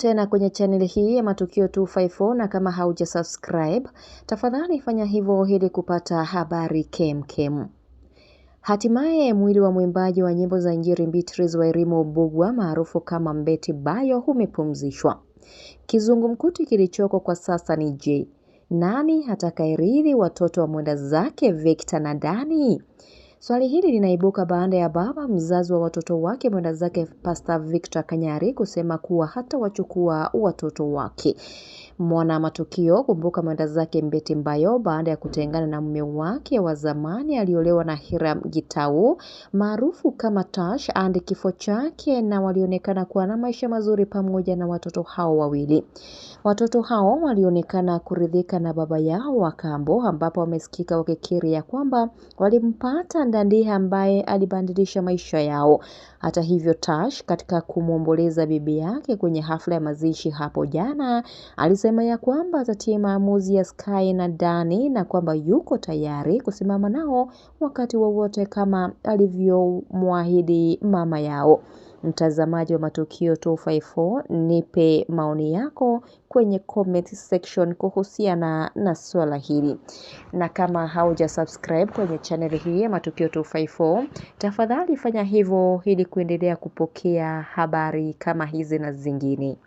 Tena kwenye chaneli hii ya Matukio 254, na kama hauja subscribe, tafadhali fanya hivyo ili kupata habari kemkem. Hatimaye mwili wa mwimbaji wa nyimbo za Injili Beatrice Wairimu Mbugua maarufu kama Mbeti Bayo umepumzishwa. Kizungumkuti kilichoko kwa sasa ni je, nani atakayerithi watoto wa mwenda zake Victor na Dani? Swali hili linaibuka baada ya baba mzazi wa watoto wake mwenda zake Pastor Victor Kanyari kusema kuwa hatawachukua watoto wake. Mwana Matukio, kumbuka mwenda zake Mbeti Mbayo baada ya kutengana na mume wake wa zamani aliolewa na Hiram Gitau maarufu kama Tash and kifo chake, na walionekana kuwa na maisha mazuri pamoja na watoto hao wawili. Watoto hao walionekana kuridhika na baba yao wa kambo, ambapo wamesikika wakikiri ya kwamba walimpata Ndandi ambaye alibadilisha maisha yao. Hata hivyo, Tash katika kumwomboleza bibi yake kwenye hafla ya mazishi hapo jana alisema ya kwamba atatii maamuzi ya Sky na Dani na kwamba yuko tayari kusimama nao wakati wowote kama alivyomwahidi mama yao. Mtazamaji wa Matukio 254, nipe maoni yako kwenye comment section kuhusiana na swala hili. Na kama hauja subscribe kwenye channel hii ya Matukio 254, tafadhali fanya hivyo ili kuendelea kupokea habari kama hizi na zingine.